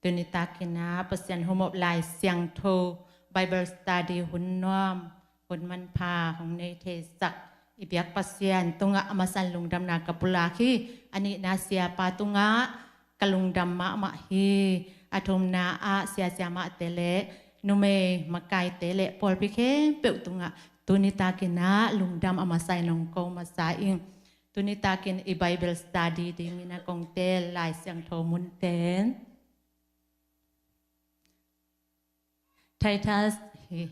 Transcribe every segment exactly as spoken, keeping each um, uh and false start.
Tuni takin ah Pasian humop Lai Siangtho Bible study hun nuam, hun manpha hong nei theisak i biak Pasian tungah a masa in lungdamna ka pulak hi. A nihna siapa tungah ka lungdam mahmah hi. A thumna ah sia siamahte le numei makaite le pawlpi khempeuh tungah tuni takin ah lungdam a masa in hong ko masa ing. Tuni takin i Bible study dingin ah kong teel Lai Siangtho mun pen Titus hi.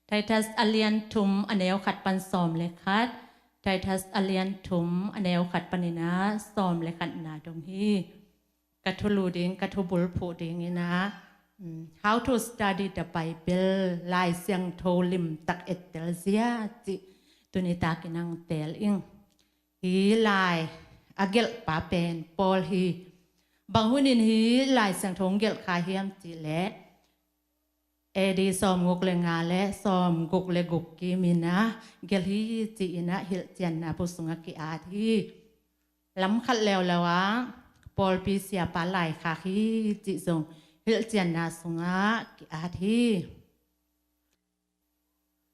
Titus a lian thum a neu khat pan sawm le khat. Titus a lian thum a neu khat panin ah sawm le khatna dong hi. Ka thulu ding, ka thubul phuh dingin ah, mm, How to Study the Bible, Lai Siangtho limtak ettel zia cih tuni takin hong teel ing. Hih lai a gelhpa pen Paul hi. Bang hunin hih Lai Siangtho hong gelh kha hiam cih leh A D sawmguk le nga le sawmguk le guk kimin ah gelh hi ci-in ah hilhcianna bu sungah ki-at hi. Lam khat leuleu ah pawlpi siapa laikhak hi cih zong hilhcianna sungah ki-at hi.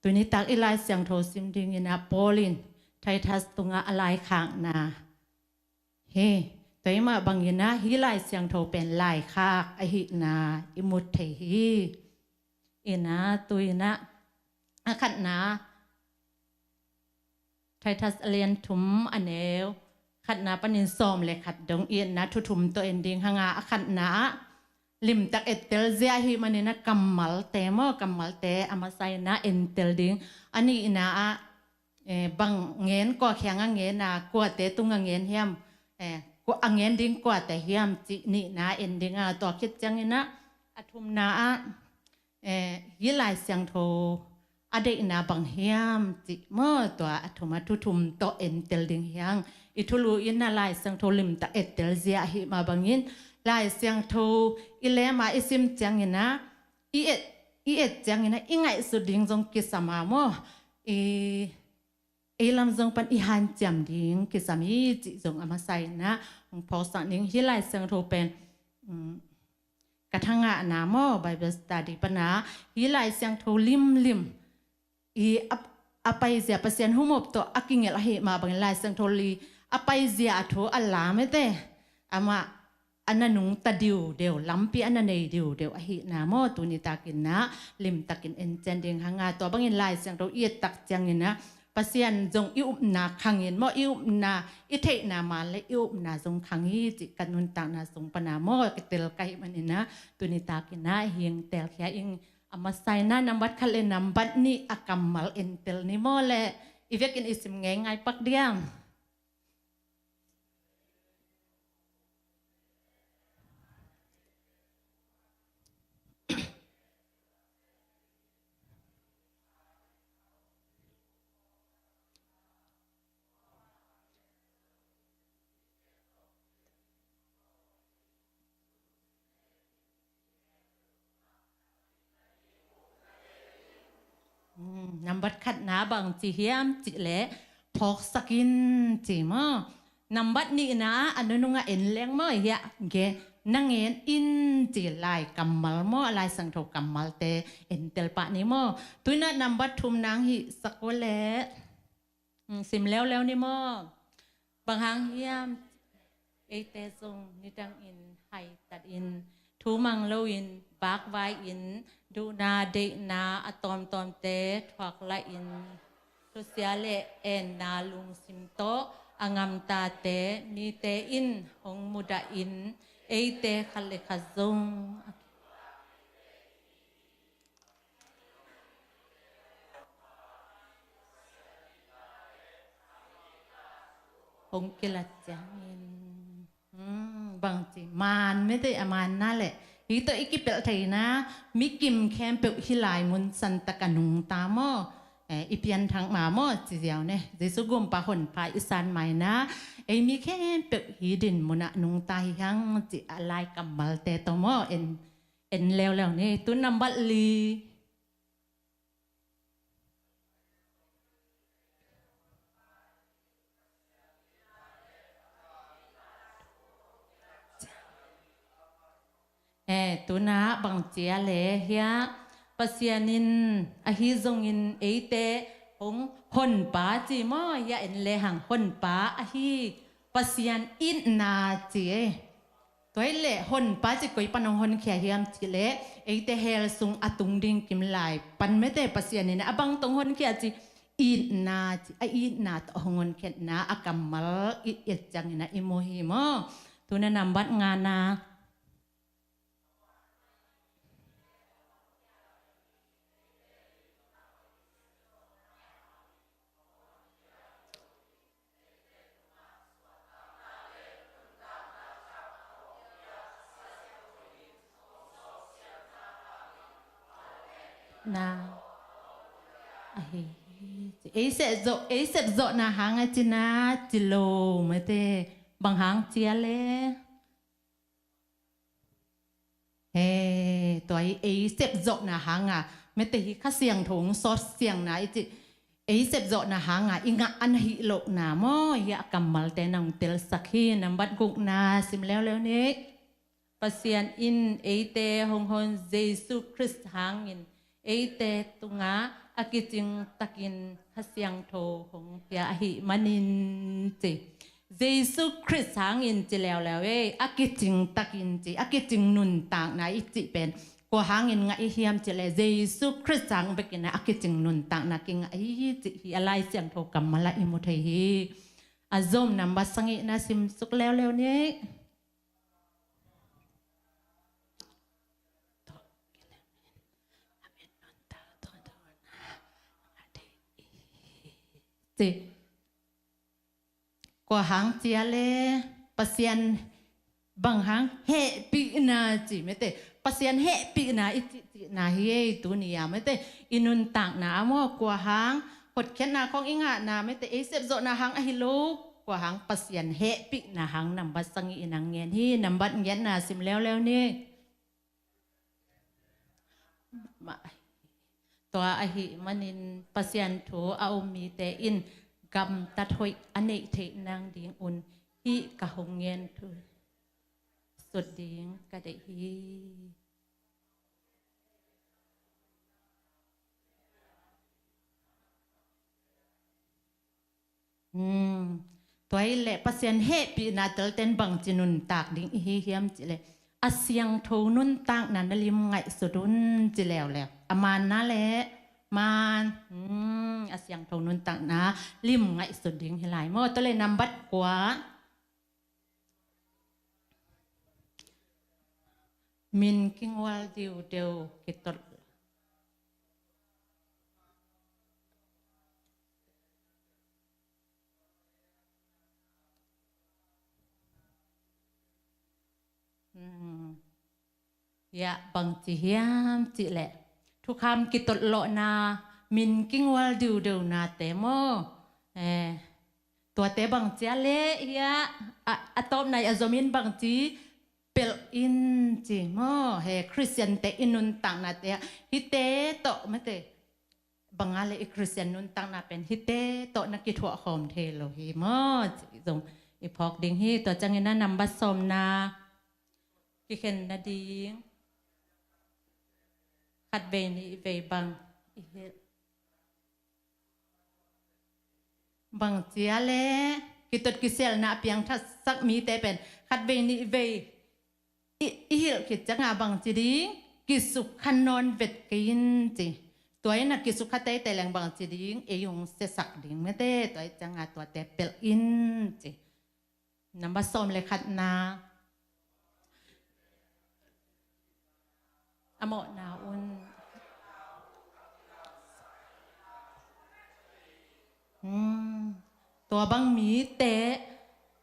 Tuni tak i Lai Siangtho sim dingin ah Paul in Titus tungah a laikhakna hi. Tua mah bangin ah hih Lai Siangtho pen laikhak ahihna i mu thei hi. In ah tu-in ah a khatna Titus a lian thum a neu khatna panin sawm le khat dong i en ah thu thum tawh en ding hang a, a khatna ah limtak ettel zia ahih manin ah kammalte maw, kammalte a masa in ah entel ding. A nihna ah, eh, bang ngen, kua kiangah ngen a, kuate tungah ngen hiam, eh, kua a ngen ding kuate hiam cih nihna en ding a, tua khit ciangin ah a thumna ah, eh, hih Lai Siangtho a deihna bang hiam cih maw, tua a thum ah thu thum tawh entel ding hi hang. I thulu in ah Lai Siangtho limtak ettel zia ahih mah bangin Lai Siangtho i lem a i sim ciangin ah i et, i et ciangin ah i ngaihsut ding zong kisam a maw, i ei lam zong pan i hanciam ding kisam hi cih zong a masa in ah hong phawksak ning. Hih Lai Siangtho pen, um, ka thangahna maw, Bible study pan ah hih Lai Siangtho limlim i a, a paizia Pasian humop tawh a kigelh ahih mah bangin Lai Siangtho li a paizia a thu a lam ete, amah a na nungta diudeu, lampi a na nei diudeu ahihna maw, tuni takin ah limtakin encian ding hang a, tua bangin Lai Siangtho i et tak ciangin ah Pasian zong i upna khangin maw, i upna, i theihna man le i upna zong khang hi cih ka nuntakna sung pan ah maw, ka tel ka hih manin ah tuni takin ah hing telkhia ing. A masa in ah nambat khat le nambat nih a kammal entel ni maw le, i vekin i sim ngeingai pak diam? Hmm, nambat khatna bang ci hiam cih leh phawksak in ci maw. Nambat nihna a nunung a en leng maw, hiah gen, na ngen in ci lai kammal maw, a Lai Siangtho kammalte entel pah ni maw. Tuinah nambat thum nang hih sak uh leh. Hmm, sim leuleu ni maw. Bang hang hiam, eite zong nidangin haitatin, thu mang loin, bakvai-in, duhna deihna a tawmtawmte thuak lahin, thusia le enna lungsim tawh a ngamtate mite in hong mudahin, eite khat le khat zong a hong kilat ciangin, hmm, bangci man mete a manna le hih tawh i kipelh theina, mi kim khempeuh hih lai mun santak a nungta maw, eh, i pianthak ma maw ci ziau ne. Jesu gumpa honpa i san maina, ei mi khempeuh hih din munah nungta hi hang ci a lai kammalte tawh maw, en, en leuleu ni. Tu nambat li. Eh, tuna bang cia le hiah Pasian in ahi zongin eite hong honpa ci maw, hiah en lehang honpa ahi Pasian itna ci e. Tua hi leh honpa ci koi pan hong honkhia hiam ci leh eite hell sung a tung ding kim lai pan mete Pasian in a bang tong honkhia ci itna ci a itna tawh hong honkhiatna a kammal i et ciangin a i mu hi maw. Tuna nambat ngana. Na ahi ei sep zawh ei sep zawhna hang a cina ci lo mete bang hang cia le. He tua hi ei sep zawhna hanga mete hi Kha Siangtho hong sawt siangna i ci ei sep zawhna hanga i ngah an hih lohna maw hiah a kammalte nang telsak hi. Nambat gukna sim leuleu ni. Pasian in eite hong hon Jesu Khrist hangin eite tungah a kicing takin Kha Siangtho hong pia ahih manin ci. Jesu Khrist hangin ci leuleu ei a kicing takin ci a kicing nuntakna i cih pen kua hangin ngah i hiam ci le Jesu Khrist hang bekin a kicing nuntakna kingah i cih hi a Lai Siangtho kammal ah i mu thei hi. A zom nambat sangihna simsuk leuleu ni. Ci kua hang cia le Pasian bang hang hehpihna ci mete Pasian hehpihna i cihcihna hi ei tuni a mete i nuntakna a maw kua hang hotkhiatna khong i ngahna mete ei sepzawhna hang ahi lo kua hang Pasian hehpihna hang nambat sangih in ang ngen hi. Nambat ngetna sim leuleu ni. Tua ahih manin Pasian thu a um mite in gamtat hoih a neih theih nang ding un hih ka hong ngen thu sut ding ka deih hi. Hmm. Tua hi leh Pasian hehpihna telten bangci nuntak ding ihi hiam cih leh a siangtho nuntakna na lim ngaihsut un ci leuleu. A manna leh man. Hmm. A siangtho nuntakna lim ngaihsut ding hi lai maw. Tua leh nambat kua. Min kingual diudeu kitol. Hmm. Ia bangci hiam cih leh thukham kitotlawhna min kingual diudeunate maw. Eh, tuate bangci a leh ia a, a tawpna i a zomin bangci pelh in ci maw. He Khristiante i nuntaknate ah hihte tawh mete banga le i Khristian nuntakna pen hihte tawh na kithuah khawm thei lo hi maw. Ci zong i phawk ding hi. Tua ciangin a nambat sawmna kikhen nading khatvei nihvei bang i hilh. Bangci a leh kitot kisialna a piangthaksak mite pen khatvei nihvei i, i hilh khit cianga bangci ding kisukha nawn vet kei in ci. Tua in a kisukha teitei leng bangci ding ei hong siasak ding mete tua i cianga tuate pelh in ci. Nambat sawm le khatna a mawhna un. Hmm. Tua bang mite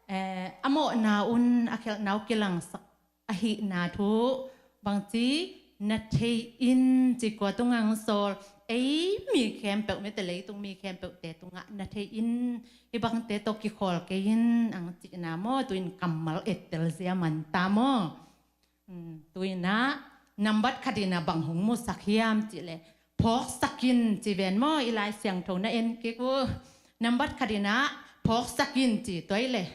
eh, a mawhna un a khelhna uh kilangsak ahihna thu bangci na thei in ci kua tungang sawl ei mi khempeuh mete leitung mi khempeuhte tungah na thei in hih bangte tawh kikhawl kei in ang cihna maw. Tuin kammal ettel zia manta maw. Hmm, tuinah nambat khatinah bang hong musak hiam cih leh phawksak in ci ven maw. I Lai Siangtho na en kik uh. Nambat khatinah phawksak in ci tua i leh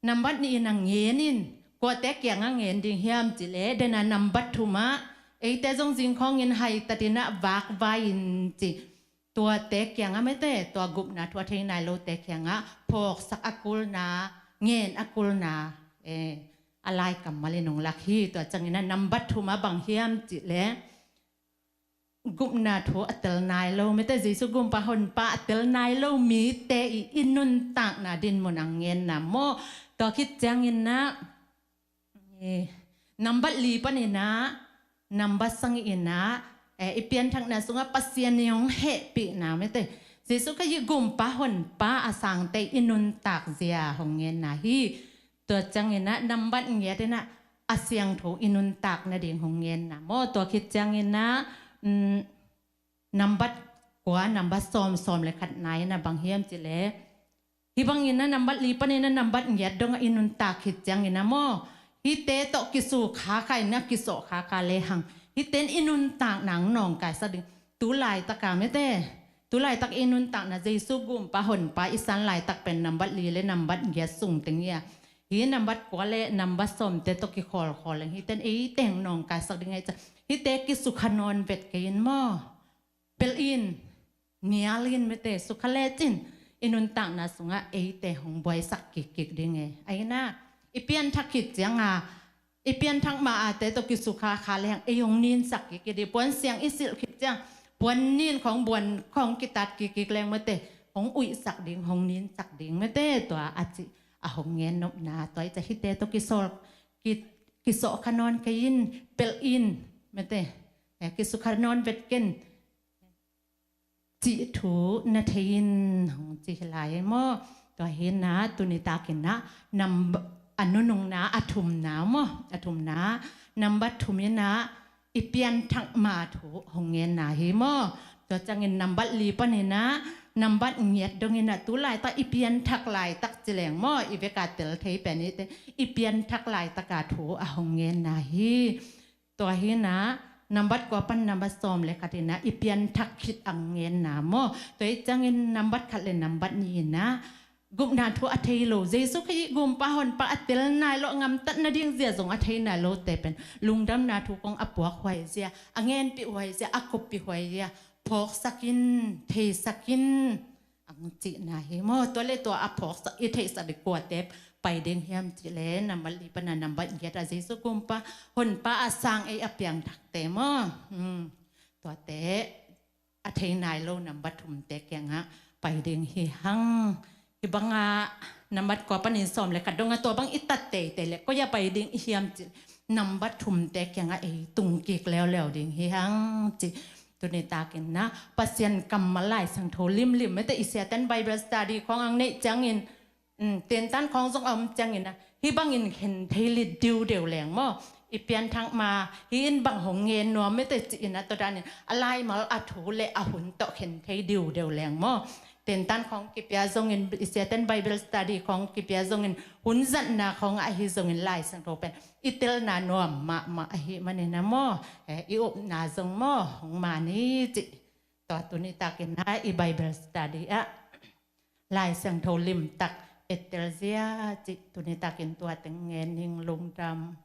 nambat nih in ang ngen in Tuate kiangah ngen ding hiam cih leh, dena nambat thumah, eite zong zingkhawngin haitatinah vakvai in cih. Tuate kiangah mete, tua gupna thu a thei nai lote kiangah phawksak a kulna, ngen a kulna, eh, a lai kammal in hong lak hi. Tua cianginah nambat thumah bang hiam cih leh, gupna thu a tel nai lo mete, Jesu gumpa honpa a tel nai lo mite i, i nuntakna dinmun a ngenna maw? Tua khit cianginah, eh, nambat li paninah, nambat sang inah, eh, i pianthakna sungah Pasian i hong hehpihna mete, Jesu Khazih gumpa honpa a sangte i nuntak zia hong ngenna hi. Tua cianginah nambat ngiatinah a siangtho i nuntak nading hong ngenna maw? Tua khit cianginah, mm, nambat kua, nambat sawm, sawm le khatna inah bang hiam cih leh, hih banginah nambat li paninah nambat ngiat dongah i nuntak khit cianginah maw, hihte tawh kisukha kha inah kisawh kha kha lehang, hihte in i nuntakna hong nawngkaisak ding. Tu laitaka mete, tu laitak i nuntakna Jesu gumpa honpa i san laitak pen nambat li le nambat ngiat sung teng hi a, hih nambat kua le nambat sawmte tawh kikhawlkhawl leng hihte in eite hong nawngkaisak ding ahi ciang, hihte kisukha nawn vet kei in maw? Pelh in, nial in mete, sukha lecin, i nuntakna sungah eite hong buaisak kikkik ding e. Ahi na, i pianthak khit cianga, i pianthak ma ate tawh kisukha kha leng ei hong ninsak kik i ding. Puan siang i silh khit ciang, puan nin khawng buan khawng kitat kik kik leng mete, hong uihsak ding, hong ninsak ding mete, tua a cih a hong ngen nopna. Tua i ca hihte tawh kisawl, ki, kisawh kha nawn kei in, pelh in mete, eh, kisukha nawn vet ken cih thu na thei in hong ci hi lai maw? Tua hi na, tuni takin na, nam, a nunungna, a thumna maw? A thumna, nambat thum in na, i pianthak ma thu hong ngenna hi maw? Tua ciangin nambat li panin na, nambat ngiat dongin na, tu laitak i pianthak laitak ci leng maw? I veka tel thei pen i te, i pianthak laitaka thu a hong ngenna hi. Tua hi na, nambat kua pan nambat sawm le khat in na, i pianthak khit a ngenna maw? Tua hi ciangin nambat khat le nambat nih in na, gupna thu a thei lo, Jesu Khazih gumpa honpa a tel nai lo, a ngamtat nading zia zong a thei nai lote pen lungdamna thu kong a puak huai zia, a ngenpih huai zia, a koppih huai zia, phawksak in, theisak in, ang cihna hi maw? Tua le tua a phawksak, i theihsak ding kuate pai ding hiam cih le, nambat li pana nambat ngiat a Jesu gumpa honpa a sang ei a piangthakte maw? Hmm. Tuate a thei nai lo nambat thumte kiangah pai ding hi hang. Hi banga nambat kua panin sawm le khat dongah tua bang i tat teitei le koi a pai ding i hiam cih, nambat thumte kiangah ei tung kik leuleu ding hi hang cih. Tuni takin na, Pasian kammal Lai Siangtho limlim mete, i siaten Bible study khawng ang neih ciangin, um, tentan khawng zong a om ciangin na, hi bangin khen thei lit diudeu leng maw? I pianthak ma hi in bang hong ngen nuam mete ci in na, tua danin a laimal a thu le a hun tawh khen thei diudeu leng maw? Tentan khawng kipia zongin, i siaten Bible study khawng kipia zongin, hun zatna khawng ahi zongin Lai Siangtho pen i telna nuam mahmah ahi manin na maw? Eh, i upna zong maw? Hong man hi cih. Tua tuni takin na i Bible study ah Lai Siangtho limtak etel zia cih, tuni takin tua teng ngen ning, lungdam.